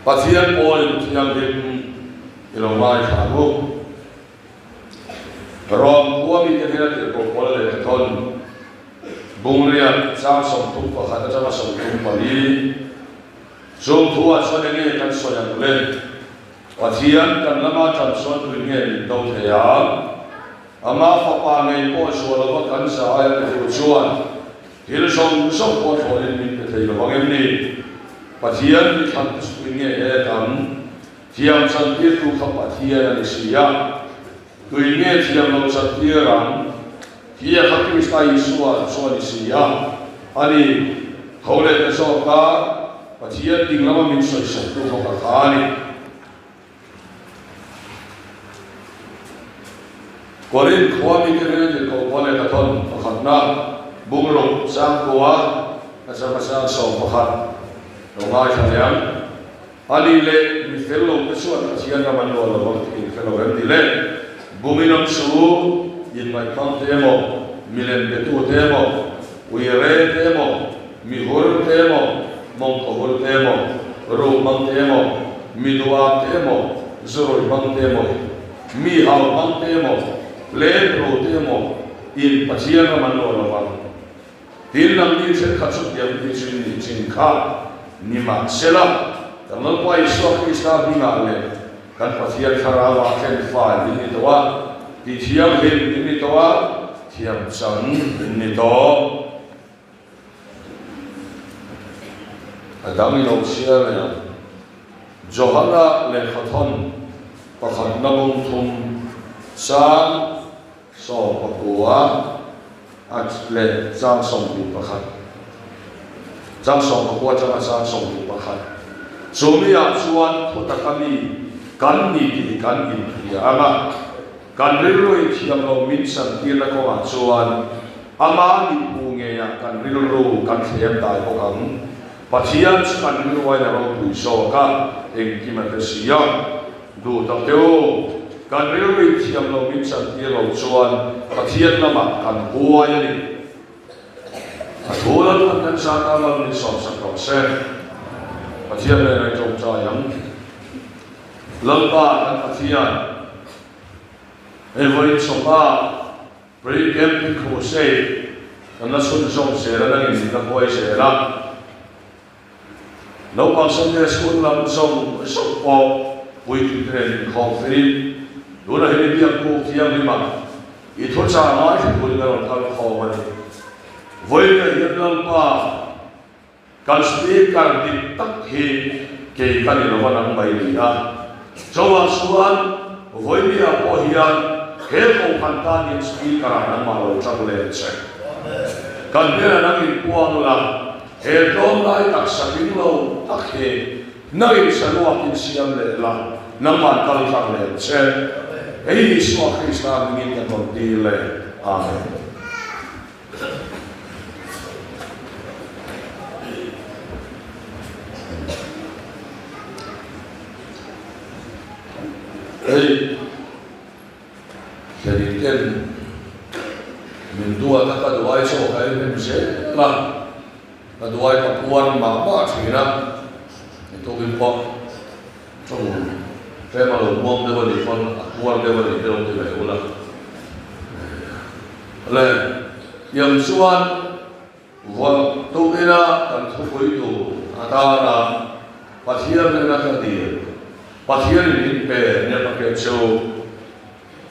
Pathian pawlin thianghlim i lo ngaithla ang u. Rom khua mite hnena tirhkoh pawl a lehkha thawn Bungriat chang 31 atanga 34 chung thu ah chuan enge kan sawi ang le? Pathian kan lama tan chuan tuin nge min do thei ang? Ama fapa ngei pawh zuah lova kan za aia pe tu chuan thil zawng zawng pawh thlawhin min pe thei lo vang em ni? Pathian mi thlan te chu tuin nge he kan thiam chantirtu kha Pathian a ni si a, tuin nge thiam lo chantir ang? Hi a kha Krista Isua chu a ni si a, a ni, tho leh ta zawk a, Pathian ding lama min sawisawktu bawk a kha a ni. Korinth khua mite ringa tirhkoh pawl leh kathawn pakhatna bungruk changkua a changa chang 11 lo ngaithla leh ang. A nih leh mi fel lo te chuan Pathian ram an luah lo vang tih in hre lo em ni le? Bungin am chu inngaih hmang te emaw, milem betu te emaw, uire te emaw, Mi hur te emaw, mawngkaw hur te emaw, ruk hmang te emaw, mi duhak te emaw, zuruih hmang te emaw, mi hau hmang te emaw, leng ru te emaw in Pathian ram an luah lo vang. Tin, nangni thenkhat chu tiang mi chu in nih chin kha ni mah sela, kan Lalpa Isua Krista hmingah leh kan Pathian Thlarauah thlen fai in ni tawh a, tithianghlim in ni tawh a, thiamchang in ni tawh. A dang i lo chhiar leh ang. Johana lehkhathawn pakhatna bung thum chang 19 a leh chang 21 chang 19 atanga chang 21 chumi ah chuan thutak a mi kan ni tih kan inhria ang a, kan rilru inthiam lo min chantirna kawngah chuan Ama miphu ngeiah kan rilru kan thlem dai bawk ang. Pathian chu kan rilruain a ropui zawk a, engkim a hre si a. Duh tak teh u, kan rilru inthiam lo min chantir lo chuan Pathian lamah kan huai a ni. A thu lalpan kan zat a mal min sawmsak rawh se. Pathian nen a i tawngtai ang. Lalpa kan Pathian, hei vawiin chawpa Pre-camping crusade kan la chhunzawm zel a, nangin min la huai zel a. Naupang Sunday School lam zawng zawng pawh puitling te nen inkhawm felin tunah hian i biak buk thianghlim a, i thuchah ngaithla turin a rawn kal khawm a ni. Vawiinah hian Lalpa kan Speaker dik tak hi kei ka ni lova nang mai ni a. Chauah chuan Vawinia pawh hian he kohhran tan hian Speaker ah nangmah lo tang leh che. Kan hnenah nang inpuang la, he tlawmlai taksa tling lo tak hi nang insaruak insiam leh la, nangmah kal tlang leh che. Hei Isua Krista hmingin kan rawn dil e. Amen. Hei Thlenin ten min duat a, ka duai chaw ka ei hnem zel a, ka duai ka puar mah mah thin a, ni tukin pawh tawng tlem a lo muang deuh a nih pawn a puar deuh a nih te lo ti ve ula. Le, tiang chuan vuah tum ila kan thupui tur atana Pathian hnena ka dil, Pathianin min pe nia ka hriat chu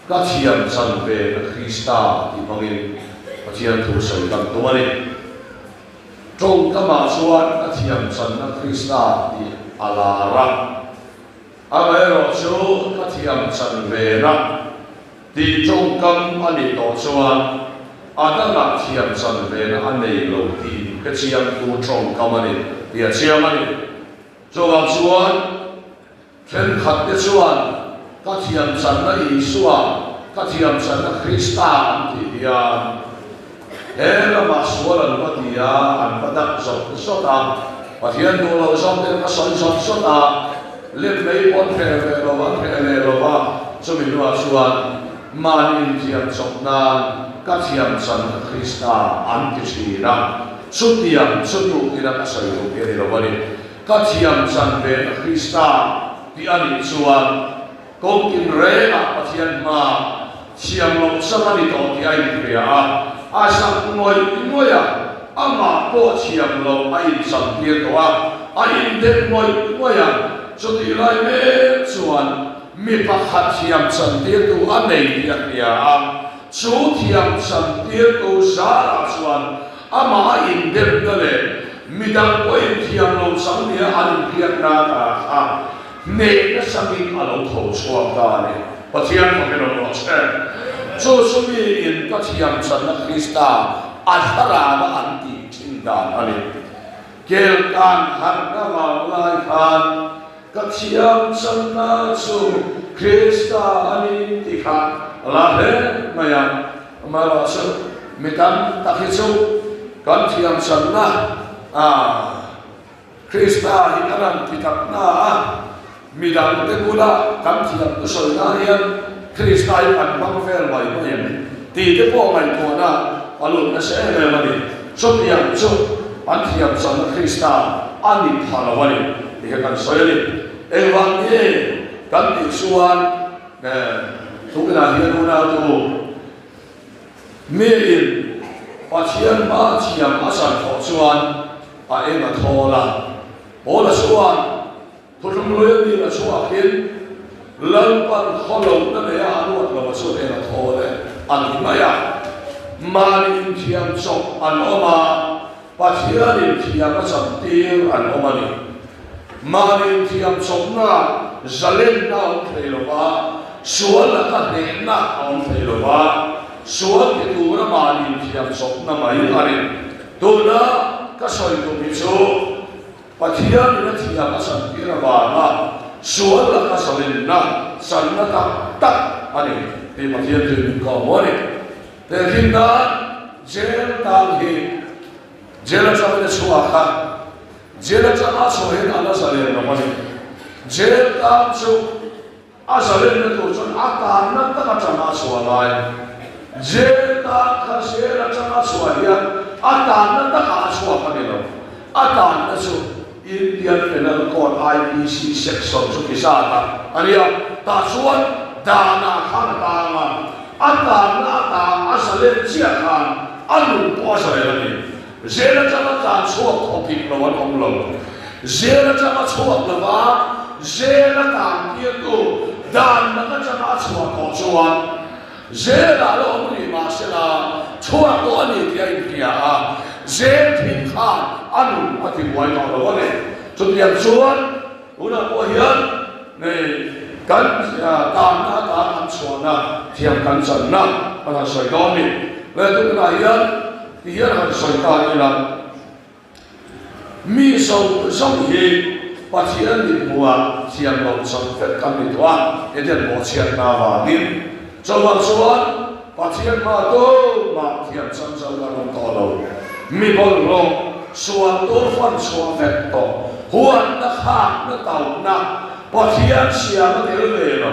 ka thiam chan ve na Krista tih hmangin Pathian thu sawi kan tum a ni. Tawngkamah chuan ka thiam chan na Krista tih a lar a, amaherawh chu ka thiam chan ve na Tih tawngkam a nih tawh chuan a dangah thiam chan vena a nei lo tih ka chiangtu tawngkam a ni tih a chiang a ni. Chuvang chuan thenkhat te chuan ka thiam channa Isua, ka thiam channa Krista an tih hian he lamah sual an va ti a, an va dak zawt zawt a, Pathian duh loh zawk ten ka sawi zawt zawt a, lem mai pawn hreh ve lo an hreh leh lo va, chumi hnuah chuan mahni inthiam chawp nan ka thiam chan ka Krista an ti thin a, chutiang chu tukin a ka sawi duh hi a ni lo a ni. Ka thiam chan ve na Krista tih a nih chuan kawng tinrengah Pathian hmaa thiam loh chang a ni tawh tih a inhria a, a zak ngawih ngawih a, amah pawh thiam loh a inchantir tawh a, a indem ngawih ngawih a, chutih lai mek chuan mi pakhat thiam chantirtu a nei tih a hria a, chu thiam chantirtu zarah chuan Amah a indemna leh midang pawhin thiam lo chang nia an inhriatna ta kha hnehna sangin a lo tho chhuak ta a ni. Pathian fakin awm rawh se. Chu chu miin ka thiam channa Krista a thlarau a an tih thin dan a ni. Kel tan harhna vang lai khan ka thiam channa chu Krista a ni tih kha a la hle mai a. Amaherawhchu, mi tam tak hi chu kan thiam channa a Krista hi kan han ti tak na a, mi dangte bula kan thiam thu sawi nan hian Krista hi kan hmang vel mai mai em tih te pawh ngaihtuahna a lut nasa em em a ni. Chutiang chu an thiam channa Krista a ni pha lo a ni tih hi kan sawi a ni. Engvang nge kan tih chuan Tunah hian unautu miin Pathian hma thiam a chan thawh chuan a eng a thawl a. Paula chuan Thuthlung Lui a mi a chhuakin Lalpan khawlohna neia a ruat lo a chuan eng a thawl e a ti mai a. Mahni inthiam chawp an awm a, Pathianin thiam a chantir an awm a ni. Mahni inthiam chawpna zalenna a awm thei lo va, sual laka hnehna a awm thei lo va, sual ti tura mahni inthiam chawpna mai a ni. Tuna ka sawi tum hi chu Pathianin a thiam a chantir avanga sual laka zalenna channa tak tak a ni tih Pathian chu min kawm a ni. Tehkhin nan jail tan hi jail atangin a chhuak a, jail atanga a chhuah hian a la zalen lo a ni. Jail tan chu a zalenna tur chuan a tanna tak atanga a chhuah lai. Jail tan kha jail atanga a chhuah hian a tanna takah a chhuak a ni lo. A tanna chu Indian Penal Code, IPC, section chu ti zat a a nia. Tah chuan danah khan a tang a, a tanna a tang a zalen chiah khan a nun pawh a zalen a ni. Zel atanga tlan chhuak khawpik lo an awm lo. Zel atanga chhuak lova zel a tan tirtu dan lak atanga a chhuah tawh chuan Zelah la awm rih mah sela, chhuak tawh a ni tih a inhria a, zel thing khan a nun a ti buai tawh lo a ni. Chutiang chuan tunah pawh hian nei kan tanna atan an chhuahna thiam kan channa kan han sawi dawn a ni. Leh tunah hian ti hian han sawi ta ila. Mi zawng zawng hi Pathian mithmuhah thiam lo chang vek kan ni tawh a, Eden bawhchhiatna avangin. Chuvang chuan Pathian hma tumah thiam chang zo kan awm tawh lo. Mi bawlhhlawh, sual tur fan chhuah vek tawh, huatna, khakna, tauhna, Pathian siam a tel ve lo.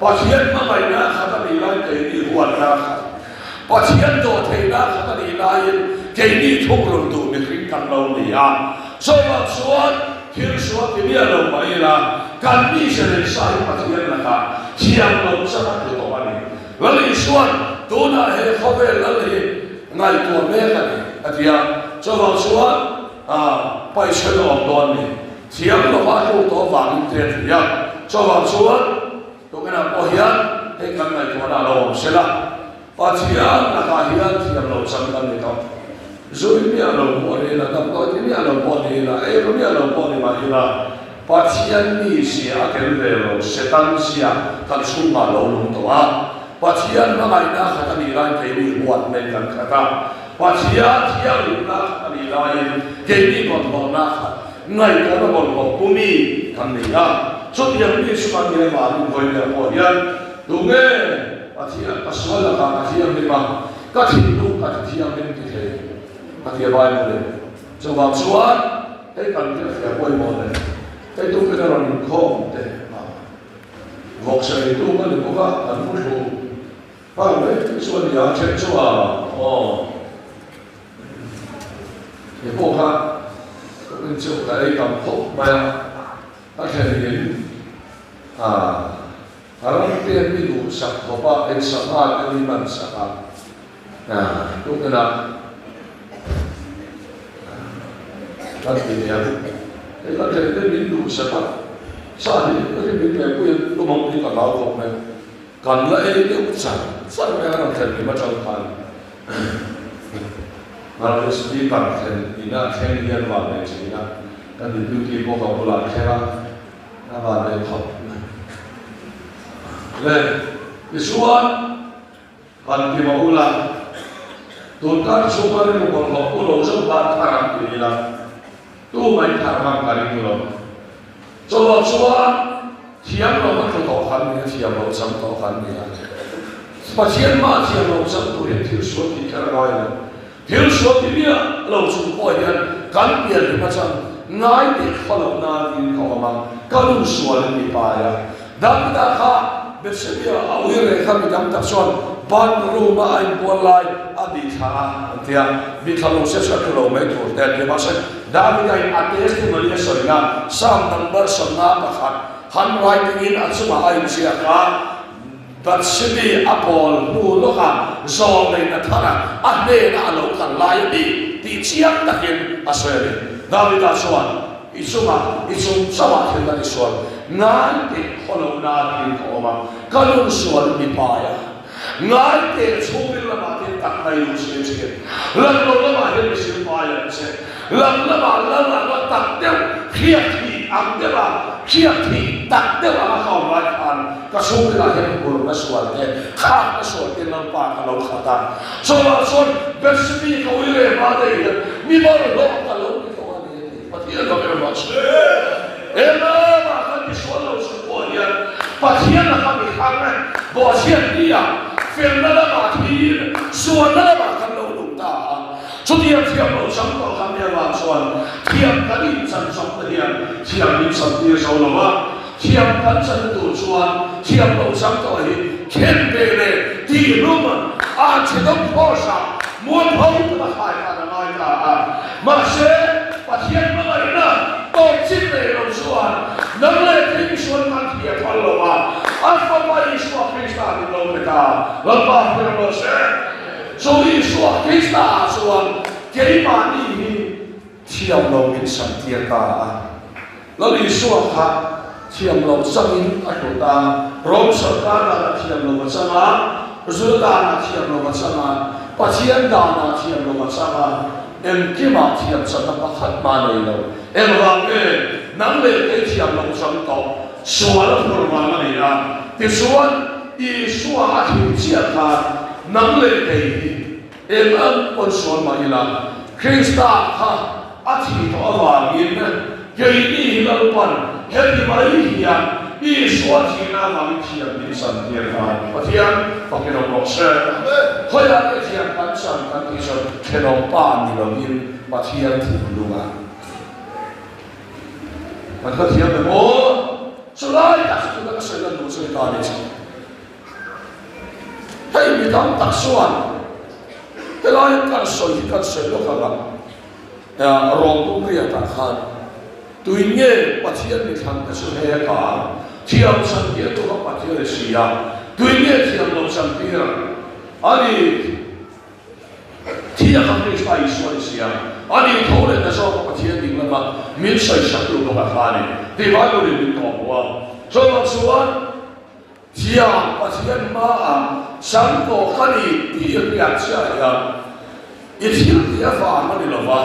Pathian hmangaihna khat a nih lai keini huatna khat, Pathian dawhtheihna khat a nih laiin keini thungrulh duh mihring kan lo ni a. Chuvang chuan thil sual ti miah lo mah ila kan mi ze nei sa hi Pathian lakah thiam lo chang a tlu tawh a ni. Lal Isuan tunah he khawvel lal hi ngaihtuah mek a ni a ti a. Chuvang chuan paihchhe na awm dawn ni. Thiam lova tluk tawh vangin te a ti a, chuvang chuan tukinah pawh hian hei kan ngaihtuahna a lo awm sel a, Pathian lakah hian thiam lo chang kan ni tawh. Zui miah lo pawh ni ila, damdawi ti miah lo pawh ni ila, eiru miah lo pawh ni mah ila, Pathian mi zia a tel ve lo, Setan zia kan chhungah a lo lung tawh a, Pathian hmangaihna khat a nih laiin keini huat nei kan khat a, Pathian thianghlimna khat a nih laiin keini bawlhhlawhna khat Ngaihtuahna bawlhhlawh pu mi kan ni a, chutiang mi chu kan nih avangin vawiin pawh hian tunge Pathian ka sual lakah ka thianghlim a, ka thinlung ka ti thianghlim ti thei ka ti a Bible in. Chuvang chuan hei kan hriatfiah pawimawh leh hei tukin a rawn inkhawm te a vawksa eitu ka ni bawk a, kan mu thlu nghal mai chu a ni a, then chu a aw. He pawh kha Tukin chu ka ei tam khawp mai a, ka thlen in a ram te mi duhsak khawp a, en sangha te mi man sak a, tukin ah kan ti leh ang. Hei ka thlen te min duhsak a, sa hi ka hrim min lehpui a, tumang hi ka hlau khawp mai. Kan la ei deuh char char mai a, rawn thlen hlim atang khan Ralve Speaker thlen ina thleng hian van nei thin a, kan Deputy pawh ka bulah thleng a, a van nei khawp mai. Le, tichuan han ti mah ula, tunkar chhunga rilru bawlhhlawh pu lo zauh khan thar ang ti ila, tu mai thar hmang ka ring lo. Chawlh chuan thiam lo a tlu tawh khan ni a, thiam lo chang tawh khan ni a. Pathian mah thiam lo chang tur hian thil sual tih kher a ngai lo. Thil sual ti miah lo chung pawh hian kan pian hlim atang ngai tih khaw loh nan in ka awm a, ka nun sual in mi pai a. Davida kha Bethsebia a ui reh kha mi tam tak chuan bathroom a a inbual lai a bihthla a an ti a, bihthla lo se chu a tlu lo mai tur te an ti a. Mahse, Davida in a testimony a sawi na Psalm number 51 handwriting in a chungah a inziak a, Bathsebi a pawl hnu lawkah zawl nei Nathana a hnena a lo kal lai a ni tih chiang takin a sawi a ni. Davida chuan, I chungah, i chung chauhah thil ka tisual, ngai teh khaw lo nan in ka awm a, ka nun sual mi pai a, ngai teh chhungril lamah thil tak nai duh si thin, lang lo lamah hian mi sil pai ang che, lang lamah lal anga tak deuh, hriat thih ang deuh a, hriat thih tak deuh anga ka awm lai khan ka chhungrilah hian hurna sual te, khakna sual te Lalpa ka lo khat a, chawlhah chuan Bethsebi ka ui reh hma daih hian mi bawlhhlawh ka lo ni tawh a ni a ti. Pathian lam erawh a chhe. Engmah kan tisual lo chung pawh hian Pathian laka mi hrang e, bawhchhiat nia felna lamah thil, sualna lamah kan lo luh ta a. Chutiang thiam lo chang tawh kan nih avang chuan thiam kan inchan chawp te hian thiam min chan tir zo lo a. Thiam kan chan tur chuan thiam lo chang tawh hi khen ve leh tih hlum a chhe dawm phawsah mualpho taka khai khan a ngai ta a. Mahse, Pathian hmangaihna tawp chin nei lo chuan nang leh kei misual kan thiam phal lo a, a Fapa Isua Krista min lo pe ta. Lalpa hmel rawh se. Chu Isua Krista ah chuan keimahni hi Thiam lo min sak tir ta a. Lal Isua kha thiam lo changin a hlut a, Rom sorkar danah thiam lo a chang a, Juda danah thiam lo a chang a, Pathian danah thiam lo a chang a, engkimah thiam chakna pakhat mah nei lo. Engvang nge nang leh kei thiam lo chang tawh sual a phur vang a ni a? Tichuan, Isua a thih chiah khan nang leh kei hi Eng ang pawn sual mah ila, Krista kha a thih tawh avangin keini hi Lalpan heti mai hian Isua thihna avangin thiam min chan tir khan Pathian fakin awm rawh se. Khawiah nge thiam kan chan kan tih chuan thenawm pa ni lovin Pathian thinlungah kan kha thiam em aw? Chulai tak chu tuna ka sawi lan duh chu ni ta a ni chu. Hei mi tam tak chuan helai kan sawi hi kan sawi lawk ang a, rawng pumriatah khan tuin nge Pathian mi thlan te chu he ka thiam chan tir tur a Pathian i si a, tuin nge thiam lo chan tir ang a ni Thia kha Krista Isua ni si a, a ni tho leh ta zawk a Pathian ding lama min sawi sak tu bawk a kha a ni tih Bible in min tawh hmu a. Chuvang chuan Thiang Pathian hmaah chang tawh ka ni tih i hriat chiah hian i thil tih avang a ni lo va,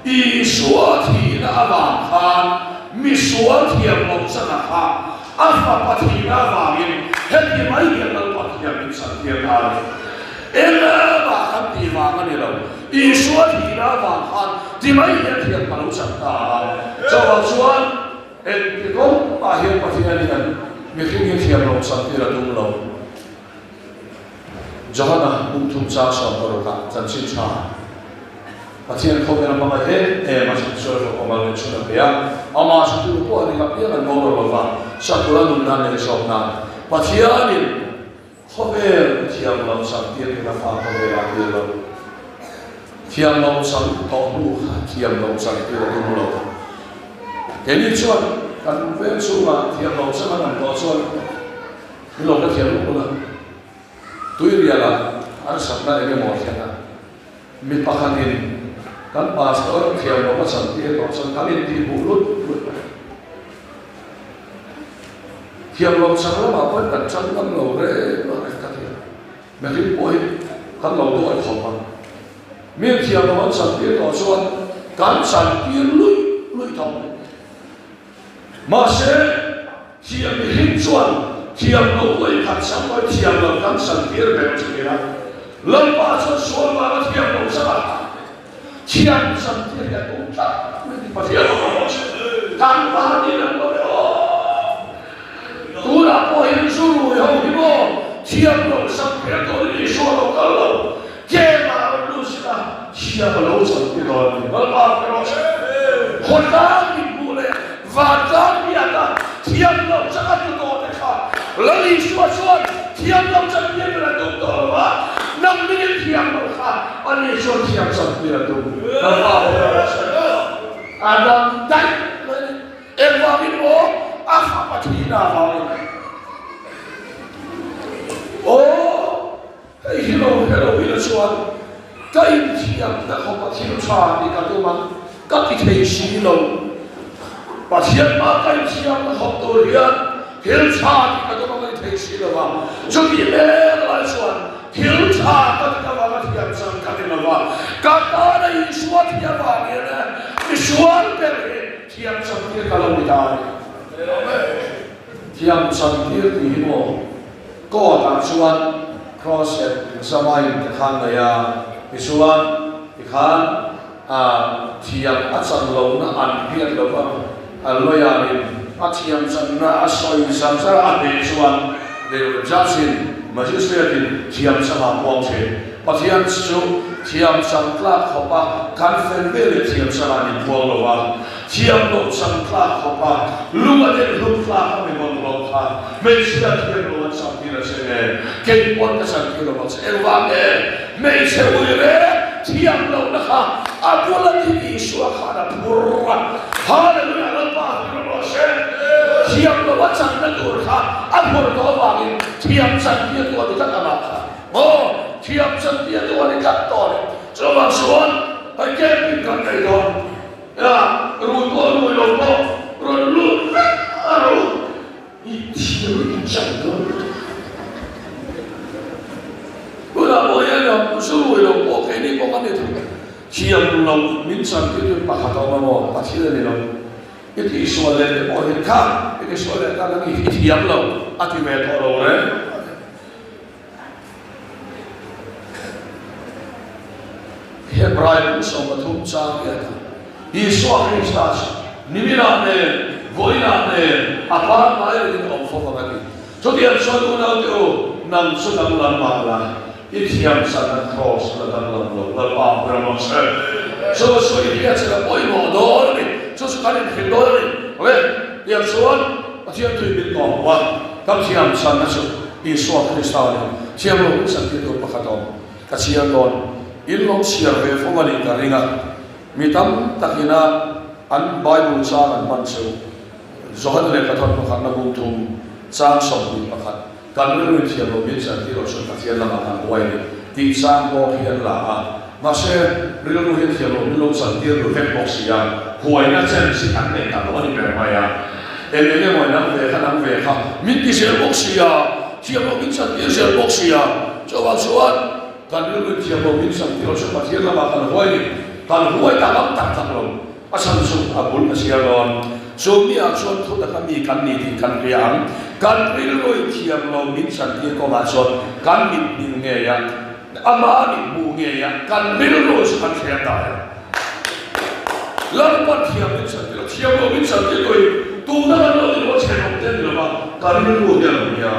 Isua thihna avang khan misual thiam lo chana kha a fapa thihna avangin heti mai hian Lalpa thiam min chhan tir ta a ni. Engmah kan tih vang a ni lo, Isua thihna avang khan ti mai hian thiam ka lo chan ta a. Chuvang chuan. Engti kawngah hian Pathian hian mihring hi thiam lo chhan tir a tum lo. Johana buk thum chang 16 ah chanchin tha Pathian khawvel a hmangaih em em a chhan sual fawk awm a min chhun a pe a, amah hre tu pawh a ning apiang an boral lo va, sakura nunna an nei zawk nan Pathianin khawvel thiam lo chhan tir hi a fa khawvelah a tir lo. Thiam lo chhan tawh hnu kha thiam lo chhan tir a tum lo. Keini chuan kan veng chhungah thiam lo chang an awm tawh chuan min lo hrethiam lutuk ula, Tuirialah harsatna eng emaw a thleng a, mi pakhatin kan pastor thiam lo a chantir tawh chuan kan intihhmuh lut lut mai. Thiam lo chang lamah pawhin kan chang ngam lo reng a, ka ti a. Mihring pawh hi kan lo dawi khawp a, mi thiam lo an chantir tawh chuan kan chantir luih luih tawh mai. Mahse, thiam mihring chuan thiam lo vawi khat chang pawhin thiam lo kan chantir ber thin a, Lalpa chuan sual vanga thiam lo chang a, thiam chantir hi a tum tlat mai tih Pathian a mamawh thin. Kan mahni lam lo e aw! Tunah pawh hian zu rui ho hi maw thiam lo sak ber turin Isua lo kal lo, Kema a rawn lut zin a, thiam a lo chang ti dawn a ni. Lalpa ka rawh che. Khawtlang mithmuh leh vantlang biaka thiam lo chang a hmu tawh te kha Lal Isua chuan thiam lo chang tir ber a tum tawh lo a, nang mingin thiam lo kha ani chuan thiam chang tir a tum. Lalpa ka rawh che. A dang daih mai a ni. Engvangin maw a fapa thihna avangin? Aw, hei hi lo hre lo ila chuan ka inthiamna khawpa thil tha tih ka tum a, ka ti thei si lo. Pathian hmaa ka inthiamna khawp tur hian thil tha tih ka tum a, ka ti thei si lo va. Chutih mek lai chuan thil tha ka ti avanga thiam chang ka ni lo va, ka tana Isua thi avangin misual ber hi Thiam chantir ka lo ni ta a ni. Thiam chantir tih hi maw court ah chuan cross examine te khan nei a, tichuan tikhan thiam a chan lohna an hriat lo va, a lawyer in a thiam channa a sawi zar zar a hneh chuan judge in magistrate in thiam changah puang thin. Pathian chu thiam chang tlak khawpa kan fel ve leh thiam changah an inpuang lo a, thiam loh chang tlak khawpa lung a den hlum tlak a mi vawn lo kha hmeichhia thiam lo an chang tir a che nge? Kei pawn ka chang tir lo ang che. Engvang nge hmeichhe ui reng thiam lohna kha a bula ding Isua khan a phur a? Hallelujah! Lalpa hming rawh se. Thiam loh a channa tur kha a phur tawh avangin thiam chan tir tu a ni tlat amah kha. Maw thiam chan tia tu a ni tlat tawh a ni. Chuvang chuan hei camping kan nei dawn a, rui pawh rui lo pawh rawn lut vek a ro i thiam i chan dawn lutuk. Tunah pawh hian zu rui lo pawh keini pawh kan ni thei. Thiam lo min chan tir chu pakhat a awm a maw, Pathian a ni lo. I tihsual leh te pawh hian kha i tihsual leh tan a ni, i thiam lo a ti ve tawh lo reng a ni. Hebrai bu 13 chang hi a ta. Isua Krista chu niminah nen, vawiinah nen a pangngai rengin a awm fo vang a ti. Chutiang chuan unaute u, nang chu danglam mah la, i thiamsana kraws la danglam lo, Lalpa hmui ram ang che. Chu chu i hriat che la pawimawh dawn a ni. Chu chu kan inhrilh dawn a ni. Le, tiang chuan Pathian tui min kawm a, kan thiamsana chu Isua Krista nih thiam lo in santir tur pakhat a awm. Ka chhiar dawn. In lo chhiar ve fo a nih ka ring a. Mi tam takin a an Bible chang an hman chu Johan lehkha thar pakhatna bung thum chang 21 kan rilru in thiam lo min santir loh chuan Pathian lamah kan huai a ni tih chang bawk hi an la a. Mahse, rilru hian thiam lo min lo chantir ru vek bawk si a, huaina chen si kan nei ta lo a ni ber mai a. Eng eng emaw nang ve kha nang ve kha min ti zel bawk si a, thiam lo min chantir zel bawk si a, chuvang chuan kan rilru in thiam lo min chantir lo chu Pathian lamah kan huai ni, kan huai tak ang tak tak lo. A chhan chu a bul ka chhiar dawn. Chu miah chuan thu taka mi kan ni tih kan hria ang. Kan rilru in thiam lo min chantir kawngah chuan kan mit hming ngei a, Amah nih hmuh ngei a kan rilru chu kan hriat ta em? Lalpa thiam min chan tir a, thiam lo min chan tir tawhin tuna kan lo ni lo a chhenawm te a ni lo va, ka rilru hian a hria.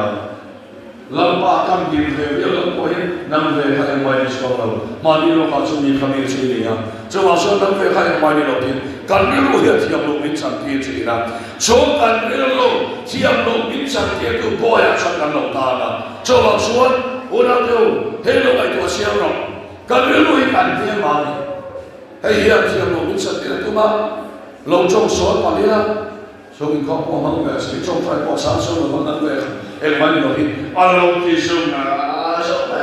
Lalpa kan hlim ve viau loh pawh hian nang ve kha engmah i ni chhuak lo, mahni lawkah chu mi kha mi chu i ni a, chuvang chuan nang ve kha engmah i ni lo tiin kan rilru hian thiam lo min chan tir thin a, chu kan rilru thiam lo min chan tirtu bawiah chuan kan lo tan a. Chuvang chuan unau te u, hei lo ngaihtuah siam rawh. Kan rilru hi kan hmel mah a ni. Hei hian thiam lo min chan tir a tum a. Lo tawng sual palh ila, chhung inkhawm pawh hmang ve si, tawngtai pawh sang sual lo hmang ve engmah ni lo hi a lo ti zung a zung ve.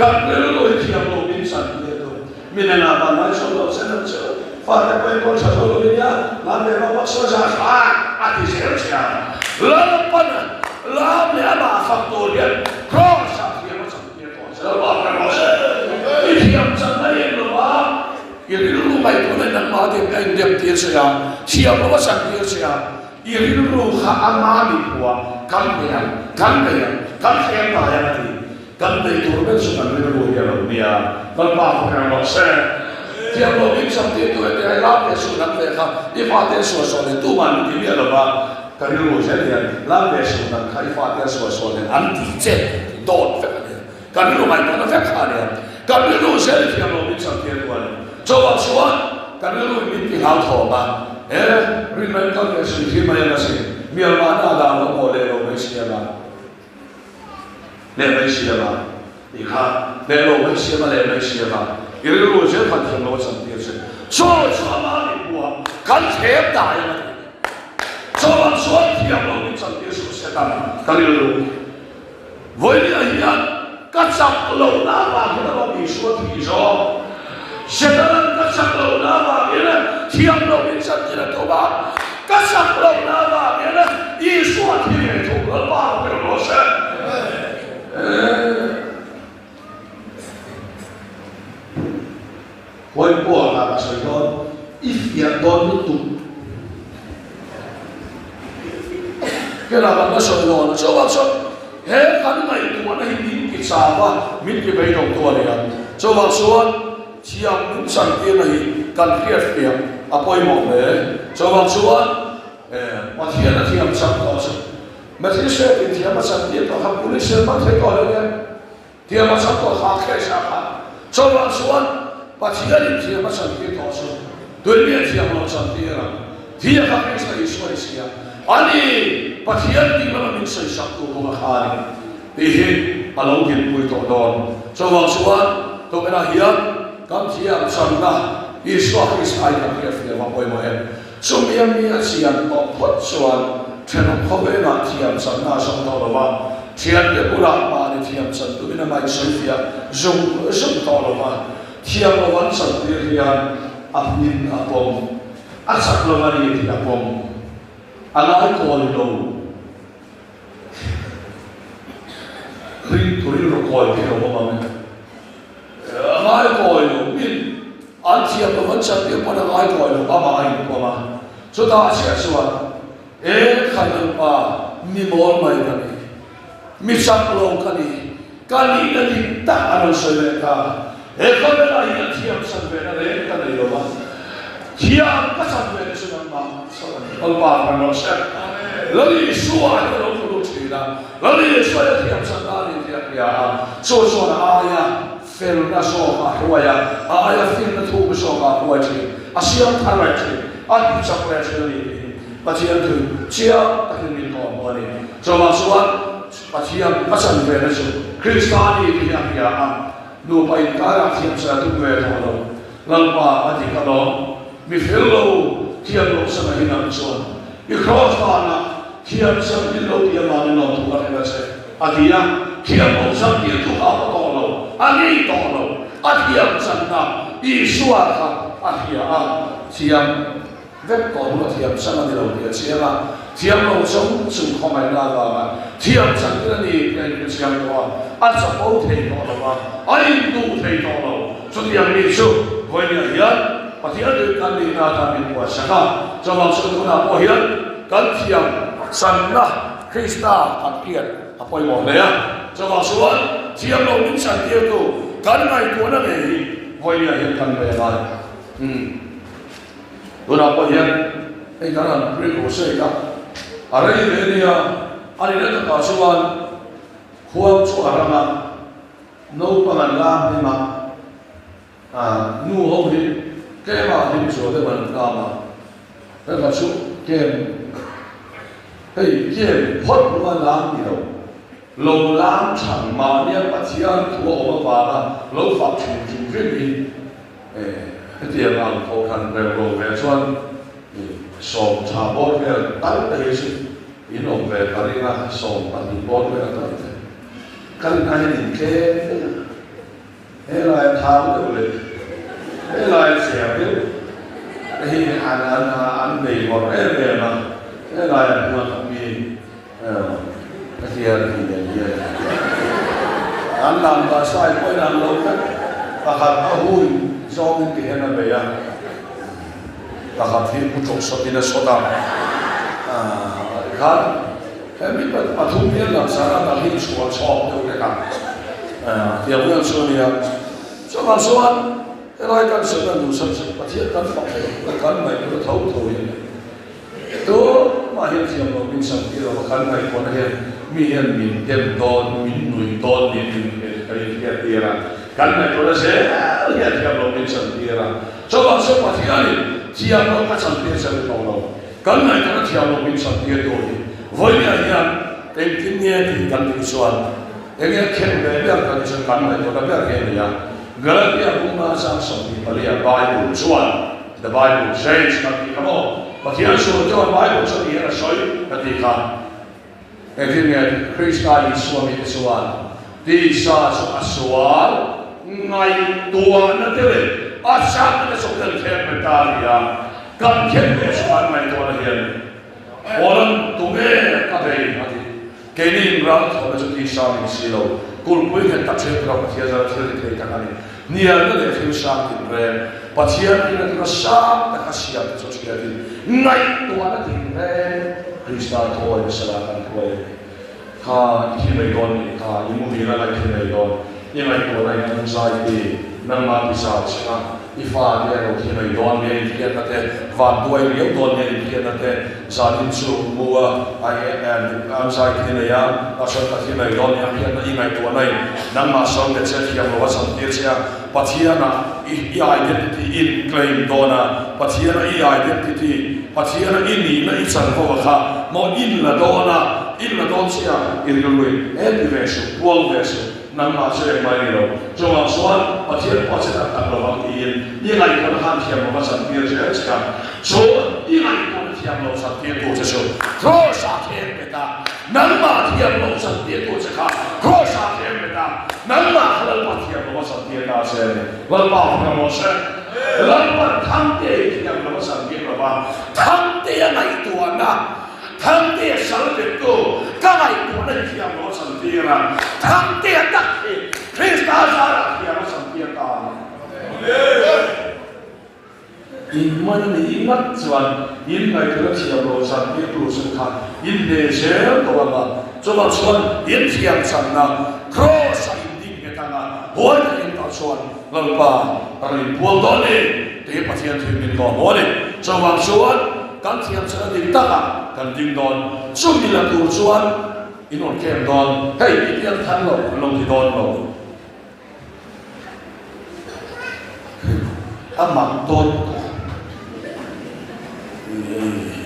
Kan rilru hi thiam lo min chan tir tu. Mi nena van mai sual lo che lo chu fate pawh enkawl tha zo lo nia, lan ve vak vak sual zah hra a ti zel che a. Lalpan lam leh amah fak tur hian Kraws ah thiam a chan tir tawh che lo, a rawh se. I thiam chan na em lo a. I rilru ngaihtuahna in nangmah te ka indem tir che a, thiam lo a chan tir che a, i rilru kha ama mipua kan bei ang, kan bei ang, kan thleng dai ang a ti. Kan bei tur ber chu kan rilru hi a lo nia, Lalpa khaw reng rawh se. Thiam lo min chan tir tu heti ai lam leh suh dang ve kha i fate an sual sual nen tuman min ti miah lo va, ka rilru zel hian lam leh suh dang kha i fate an sual sual nen an ti che dawt vek a nia. Kan rilru ngaihtuahna vek kha a nia. Kan rilru zel i thiam lo min chan tir tu a ni. Chuvang chuan kan rilru in min ti hlauthawm a, he rinna in kal ve sui thil mai ang asin, mialmahna a dah lo maw leh lo mai siam a. Leh mai siam a tih kha leh lo mai siam a leh mai siam a i rilru zel khan thiam lo a chan tir che chaw chu ama mipua kan thlem dai ang a ti chawah chuan thiam lo min chan tir suh Satan ka rilru vawinia hian ka chak lo na avang hian a Isua thih zawk Setanan ka chak lo na avang hian thiam lo min chan tir a tum a Ka chak lo na avang hian Isua thi ve thung Lalpa rawh ber rawh se. Huai pawh ah ka sawi dawn i fiah dawn lutuk. Kela kan la sawi dawn a chuvang chuan he kan ngaihtuahna hi min ti chau a min ti beidawng tu a ni a chuvang chuan Thiam min chantirna hi kan hriatfiah a pawimawh hle. Chuvang chuan Pathian a thiam chang tawh chu Magistrate in thiam a chantir tawh kha Police in man thei tawh lo nia. Thiam a chang tawh kha case ah khan. Chuvang chuan Pathian in thiam a chantir tawh chu tuin nge thiam lo chantir ang? Thia kha Krista Isua i si a, ani Pathian ding lama min sawisak tu kawng a kha a ni. Tih hi a lo dinpui tawh dawn. Chuvang chuan tukinah hian kan thiam channa Isua Krista in kan hriatfiah vang pawimawh em? Chumi a mi a chian tawh phawt chuan thenawm khawvengah thiam channa a zawng tawh lo va, thiante bulah mahni thiam chan tumin amah insawifiah zung zung tawh lo va, thiam lo an chantir hian a hmin a pawm, a chak lo a ni tih a pawm, a ngaikawi lo. Ring turin rawkawi phei lo awm ang e. A ngaikawi lo min an thiam lo an chan piah pawn a ngaikawi lo amah a inpawm a. Chutah chiah chuan e khai Lalpa mi mawl mai ka ni, mi chak lo ka ni, ka nihna dik tak a rawn sawi leh ta. He khawvelah hian thiam chan ve na reng ka nei lo va, thiam ka chan ve na chu nangmah chauh a ni. Lalpa kan rawh se. Lal Isua hi a lo tlu lut thin a, Lal Isua hi a thiam chan ta a ni tih a hria a, chu chuan a aia felna zawk a hruai a, a aia finna thuk zawk a hruai thin, a siam thar leh thin, a ti chak leh thin a ni tih hi Pathian thu chiang takin min kawm hmu a ni. Chuvang chuan Pathian a chan ve na chu Krista a ni tih hi a hria a, Nupa inkarah thiam sa tum ve tawh lo. Lalpa a dik alawm. Mi fel lo thiam loh san a hinang chuan i kraws danah thiam san min lo ti avangin lo thu ka hrilh a che, a ti a. Thiam loh san tih chu kha a tawh lo, a ni tawh lo. A thiam channa Isua kha a hria a, thiam. Vek tawh hnu a thiam chang a ni lo tih a chiang a, thiam lo chung chung khawngaihna avanga thiam chang thil a ni tih a inhre chiang tawh a, a chapo thei tawh lo va, a induh thei tawh lo. Chutiang mi chu vawinia hian Pathian rin kan nihna atan min buatsak a, chuvang chu tunah pawh hian kan thiam channa Krista kan hriat a pawimawh hle a, chuvang chuan thiam lo min chantirtu kan ngaihtuahna ngei hi vawinia hian kan ve ngai. Tunah pawh hian hei kan han pre-crusade a, a rei ve nia, a nihna takah chuan khuang chu a rang a, naupang an lam hlim a, nu ho hi tlema hlim zual deuh an lam a, hei kha chu kem hei kem phawt hnu a lam ni lo, lo lam chhan mahnia Pathian thu a awm avanga lo fak thin hrim hrim hi. Hetiang ang kohhran rel lo ve chuan Sawm tha bawr vel tal te hi chu in awm ve ka ring a, 12 bawr vel tal te. Kan inah hian in tlem daih a, helai a thau deuh leh helai a cher deuh te hi an an an bei vawrh em em a, helai a hmuan a mi ka hian hi nen hian an lam dah sai pawhin an lo vek. Pakhat a hui zawngin ti hian a bei a, pakhat hi u tawh sawtin a sawt a, tikhan hemi pathum hian langsar a dang hi chhuah chhawk deuh vek a, tiang vel chu a nia. Chuvang chuan helai kan sawi dan duhsak chu Pathian kan fak leh kan ngaihtuah tho tho hi a ni. Tumah hian thiam lo min chhan tir lo va, kan ngaihtuahna hian mi hian min dem dawn, min nuih dawn niin min ka inhriat tir a. Kan ngaihtuahna zel hian thiam lo min chhan tir a. Chuvang chu Pathianin thiam lo ka chhan tir che ni tawh lo. Kan ngaihtuahna thiam lo min chhan tir tur hi vawinia hian engtin nge tih kan duh chuan enge khen ve ber kan tih chuan kan ngaihtuahna ber hi a ni a. Galatia bunga chang 24 a Bible chuan The Bible says ka tih kha maw? Pathian sual chuan Bible chu ni hian a sawi ka tih kha. Engtin nge Krista Isua mite chuan tisa chu a sual ngaihtuahna te leh a chakna te chu kan khen ve ta a ni a, kan khen ve chu kan ngaihtuahna hian Awlan tunge ka bei a ti. Keini inral thawhna chu tisa min si lo, kulhpui nghet tak hriat tura Pathian zara thil ti thei tak a ni. Hnialna leh thil sang tinreng, Pathian ina tura sang taka siam te chu hriatin ngaihtuahna tinreng Krista thawi hmasa lah kan hruai a ni. Kha i thi mai dawn nih kha, i muhil a ngaih thi mai dawn, i ngaihtuahna in anxiety, nangmah ti zau che a, I fa te alo thi mai dawn nge in hriatna te, van duai riau dawn nge in hriatna te, zanin chu mu a an zai thi nei a, a sawn ka thi mai dawn nge a hriatna i ngaihtuahna in nangmah sawn bet che thiam lo a chan tir che a, Pathian ah i identity i in claim dawn a, Pathian a i identity, Pathian a i nihna i chanvo a kha maw in la dawn a, in la dawn che a i rilru in he ti ve suh, puang ve suh. Nangmah chu engmah i ni lo. Chungah chuan Pathian pawh che tak tak lo vang tiin i ngaihtuahna khan thiam lo va chantir zel che a. Chu i ngaihtuahna thiam lo chantirtu che chu Kraws-ah thleng bet a, nangmah thiam lo chantirtu che kha Kraws-ah thleng bet a, nangmah kha Lalpa thiam lo va chantir ta che a ni. Lalpa hmang rawh se. Lalpan Thangtei thiam lo va chantir lo va, Thangteia ngaihtuahna Thangtea sal bettu ka ngaihtuahna hi thiam lo a chantir a, Thangtea tak hi Krista zarah thiam a chantir ta a ni. In man a nih ngat chuan in ngaihtuahna thiam lo chantir tur chu kha in hneh zel tawh ang a, chuvang chuan in thiam channa Kraws-ah in ding nghet ang a, huai takin tah chuan Lalpa a rawn inpuang dawn ni tih hi Pathian thil min kawh hmuh a ni. Chuvang chuan kan thiam chhan a dik takah kan ding dawn. Chumi la tur chuan in rawn kem dawn. Hei i piang thar lo an lo ti dawn lo. A mak dawn lutuk.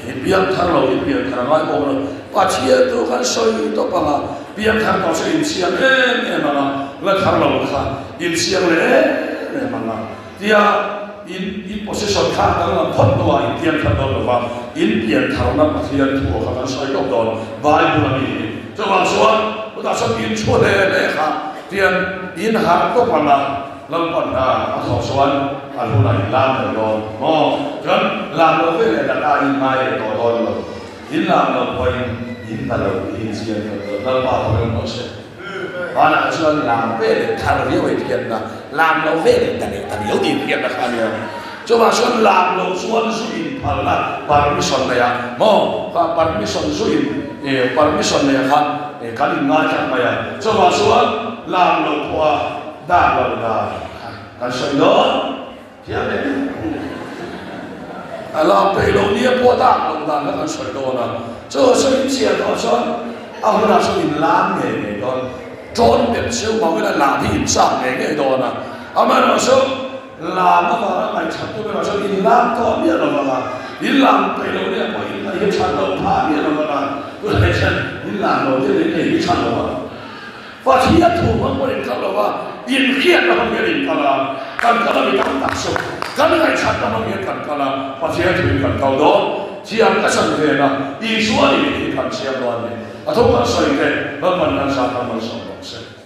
I piang thar lo, i pian thar a ngai bawk lo. Pathian chu kan sawi tawp ang a, piang thar tawh chu inchiang em em ang a, la thar lo kha inchiang leh em em ang a. Tia in in position kha a danglam phawt hnuah in piang thar dawn lo va, in pian tharna Pathian thu kha kan sawi tawp dawn, Bible a mi hi. Chuvang chuan chutah chuan in thu hle hle kha tian in harh tawp ang a. Lalpan a a thawh chuan a hunah in lam mai dawn maw? Chuan lam lo ve leh data in ngai leh tawh dawn lo. In lam lo pawhin in ta lo tih in chiang tawh dawn. Lalpa thawk em rawh se. Vanah chuan lam ve leh thar viau ei thianna, lam lo ve leh ta leh ta riau tih thianna kha a nia. Chuvang chuan lam lo chuan zu in phalna permission nei a maw? Kha permission zu in permission nei a khan kan in ngai tlat mai a. Chuvang chuan lam lo pawha Dak lo dan kan sawi dawn thiam em? A lam peih lo nia pawh dak lo dan kha kan sawi dawn a, chu chu in chhiar tawh chuan a hunah chuan in lam ngei ngei dawn, tawn bet cheu mau ila lam hi in chak ngei ngei dawn a, amaherawhchu lam avanga ngaihṭhat tu berah chuan in lam tawh miah lo vang a, in lam peih lo nia pawh in ngaih hi ṭhat loh phah miah lo vang a, tunah hian in lam lo te leh in ngaih hi ṭhat lo vang. Pathian thu hmang pawh in kal lo va, inhriatna hmang hian in kal a, kan kal a mi tam tak chu kan ngaihchhatna hmang hian kan kal a, Pathian thu in kan kal dawn. Thiam ka chan ve na Isua ni tih hi kan chiang dawn a ni. A tho kan sawi te Lalpan kan zat a malsawm rawh se.